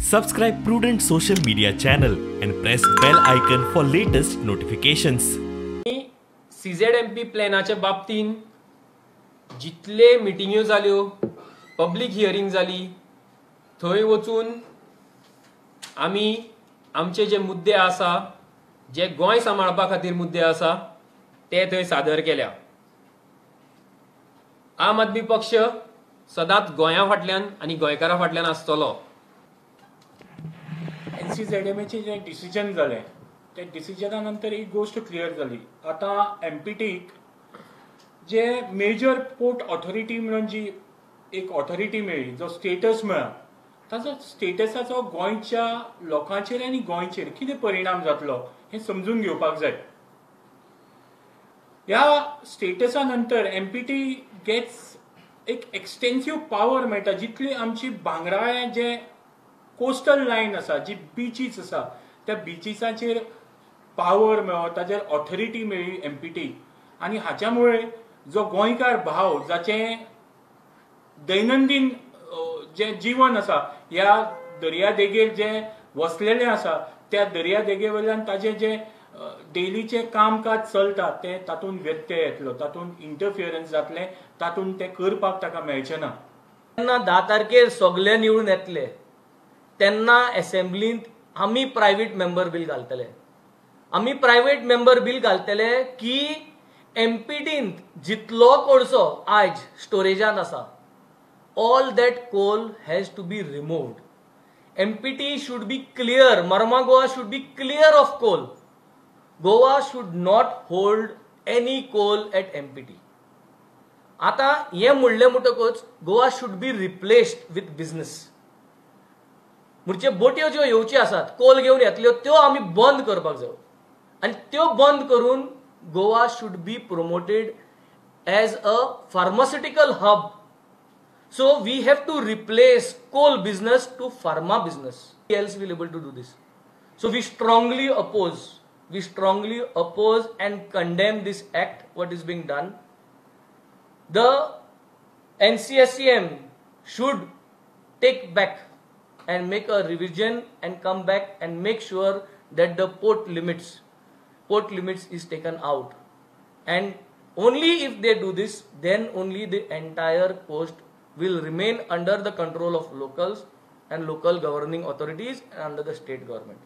Subscribe Prudent social media channel and press bell icon for latest notifications. CZMP प्लॅनाच्या बाबतीन जितले मिटिंग्यो जाल्यो, public hearing जाली, थंय वचून आमी आमचे जे मुद्दे आसा, जे गोंय सांबाळपा खातीर मुद्दे आसा ते थंय सादर केल्या. आम आदमी पक्ष सदांच गोंया फाटल्यान आनी गोंयकारा फाटल्यान आसतलो. एनसीझेडएमएचें जें डिसिजन जालें त्या डिसिजना नंतर एक गोश्ट क्लियर जाली. आतां एमपीटीक जे मेजर पोर्ट ऑथॉरिटी म्हणून जी एक ऑथॉरिटी मेळ्ळी, जो स्टेटस मेळ्ळा, ताचो स्टेटसाचो गोंयच्या लोकांचेर आनी गोंयचेर कितें परिणाम जातलो हें समजून घेवपाक जाय. ह्या स्टेटसा नंतर एमपीटी गेट्स एक एक्सटेन्सिव पावर मेळटा. जितली आमची भांगराळे जे कोस्टल लायन आसा, जी बिचीस आसा, त्या बिचीसाचेर पावर मेळ्ळो, ताचेर ऑथॉरिटी मेळ्ळी एमपीटी. आनी हाच्यामुळे जो गोंयकार भाव जाचें दैनंदीन जें जीवन आसा, ह्या दर्या देगेर जें वसलेलें आसा, त्या दर्या देगे वयल्यान ताजें जें डेलीचें कामकाज चलता तें तातूंत व्यत्यय येतलो, तातूंत इंटरफियरन्स जातलें, तातूंत तें करपाक ताका मेळचें ना. तेन्ना 10 तारखेर सगळे निवडून येतले तेन्ना एसेंब्लींत आमी प्रायव्हेट मेंबर बील घालतले. आमी प्रायव्हेट मेंबर बील घालतले की एमपीटींत जितलो कोळसो आयज स्टोरेजांत आसा, all that coal has to be removed. MPT should be clear, Marmagoa should be clear of coal. Goa should not hold any coal at MPT. आतां हें म्हणलें म्हणटकूच Goa should be replaced with business. म्हणजे बोटयो ज्यो येवच्यो आसात, कोल घेवन येतल्यो, त्यो आमी बंद करपाक जाय आनी त्यो बंद करून Goa should be promoted as a pharmaceutical hub. So we have to replace coal business to pharma business. Else will able to do this. So we strongly oppose, we strongly oppose and condemn this act what is being done. The NCSCM should take back and make a revision and come back and make sure that the port limits is taken out. And only if they do this, then only the entire coast will remain under the control of locals and local governing authorities and under the state government.